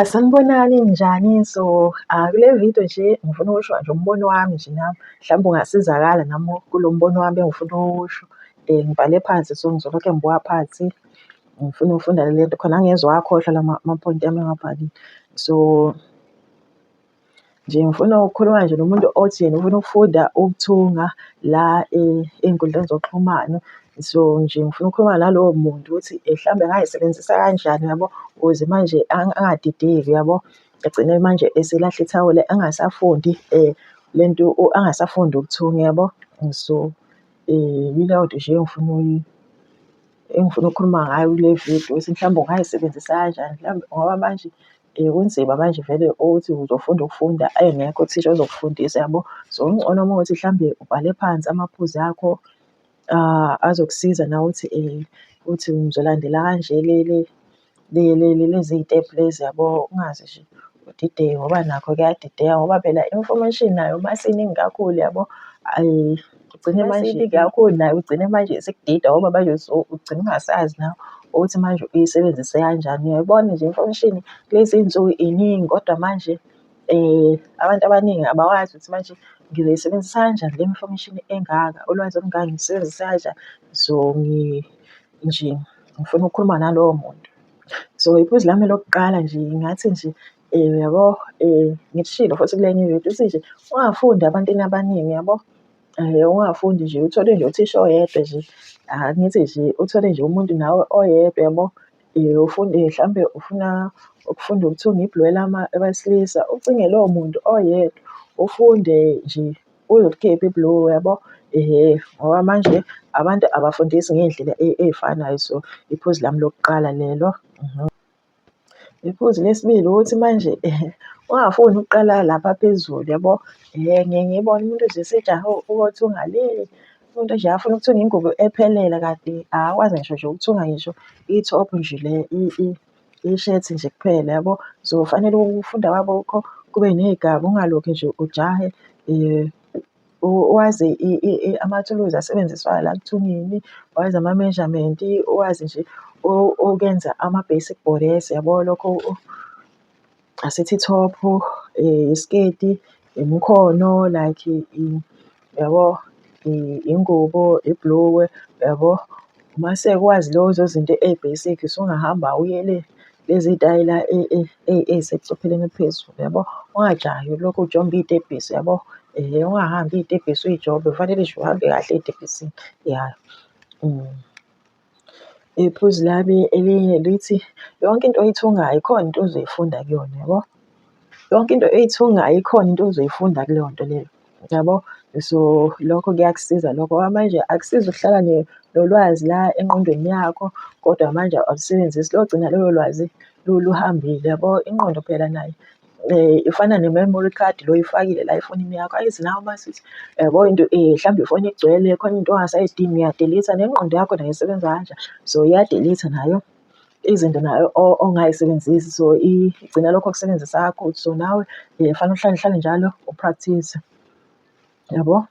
Sanibonani, ninjani? So, kule video nje ngifuna ukusho nje umbono wami nje nami, mhlawumbe ungasizakala nami kulo mbono wami engifuna ukuwusho. Ngibhale phansi so ngizolokhe ngibuka phansi, ngifuna ukufunda le nto khona ngingezowakhohlwa la maphoyinti ami engiwabhalile. So, nje ngifuna ukukhuluma nje nomuntu othi yena ufuna ukufunda ukuthunga la ey'nkundleni zokuxhumana. So nje ngifuna ukukhuluma nalowo muntu ukuthi hlambe angayisebenzisa kanjani yabo, ukuze manje angadideki yabo. Egcine manje eselahla ithawula angasafundi lento angasafundi ukuthunga yabo. So yileyo nto nje engifuna engifuna ukukhuluma ngayo kule video ukuthi mhlawumbe ungayisebenzisa kanjani mhlawumbe ngoba manje kunzima manje vele ukuthi uzofunda ukufunda engekho uthisha ozokufundisa yabo. So kungcono uma kuwukuthi mhlawumbe ubhale phansi amaphuzu akho azokusiza nawe ukuthi uthi ngizolandela kanje lezi iy'tephu lezi yabo. Ungaze nje udideke ngoba nakho kuyadideka ngoba phela i-information nayo masiningi kakhulu yabo. Ugcine manje iningi kakhulu nayo ugcine manje isikudida ngoba manje ugcine ungasazi nawe ukuthi manje uyisebenzise kanjani. Uyayibona nje i-information kulezi iy'nsuku iningi kodwa manje abantu abaningi abawazi ukuthi manje ngizoyisebenzisa kanjani le information engaka, ulwazi olungaka ngilusebenzise kanjani. So nje ngifuna ukukhuluma nalowo muntu. So iphuzu lami lokuqala nje ngingathi nje uyabo ngikushilo futhi kule enye ividiyo ukuthi nje ungafundi ebantwini abaningi yabo. Ungafundi nje uthole nje uthisha oyedwa nje, angithi nje uthole nje umuntu nawe oyedwa yabo. Ufunde hlampe ufuna ukufunda ukuthunga ibhulukwe abesilisa, ucinge lowo muntu oyedwa ufunde nje uze ulikhiphe ibhulukwe yabo. Ehhe, ngoba manje abantu abafundisi ngey'ndlela ey'fanayo so iphuzu lami lokuqala lelo. Iphuzu lesibili ukuthi manje ungafuni ukuqala lapha phezulu yabo. Ngiye ngibone umuntu nje esejahe ukuyothunga le, umuntu nje afune ukuthunga ingubo ephelele kanti akakwazi ngisho nje ukuthunga ngisho i-top nje le ishethi nje kuphela yabo. So fanele ukufunda kwakho kube ney'gaba ungalokhu nje ujahe wazi amathuluzi asebenziswayo la ekuthungeni, wazi ama-measurement, wazi nje ukuyenza ama-basic bodice yabo lokho asithi i-top, isiketi, imikhono like yabo, ingubo, ibhulukwe yabo. Mase kwazi lezo zinto ey'basic usungahamba uye le lezi y'tayela ey'secopheleni eliphezulu yabo. Ungajahi ulokhu ujomba iy'tebhisi yabo. Ungahambi iy'tebhisi uy'jombe kufanele nje uhambe kahle ey'tebhisini ya. Iphuzu lami elinye lithi yonke into oyithungayo ikhona into ozoyifunda kuyona yabo. Yonke into oyithungayo ikhona into ozoyifunda kuleyo nto leyo yabo. So lokho kuyakusiza lokho ngoba manje akusizi ukuhlala nolwazi la engqondweni yakho kodwa manje awulusebenzisi logcina lolo lwazi luhambile yabo. Ingqondo phela nayo ifana ne-memory card lo oyifakile la efonini yakho, ayithi nawe masithi yabo into hlambe ifoni igcwele khona into ongasayidingi uya-delete-a nengqondo yakho nayo isebenza kanjalo. So iya-delete-a nayo izinto nayo ongayisebenzisi so igcina lokho kusebenzisa kakhulu. So nawe fanele uhlale uhlale njalo u-practice-e yabo.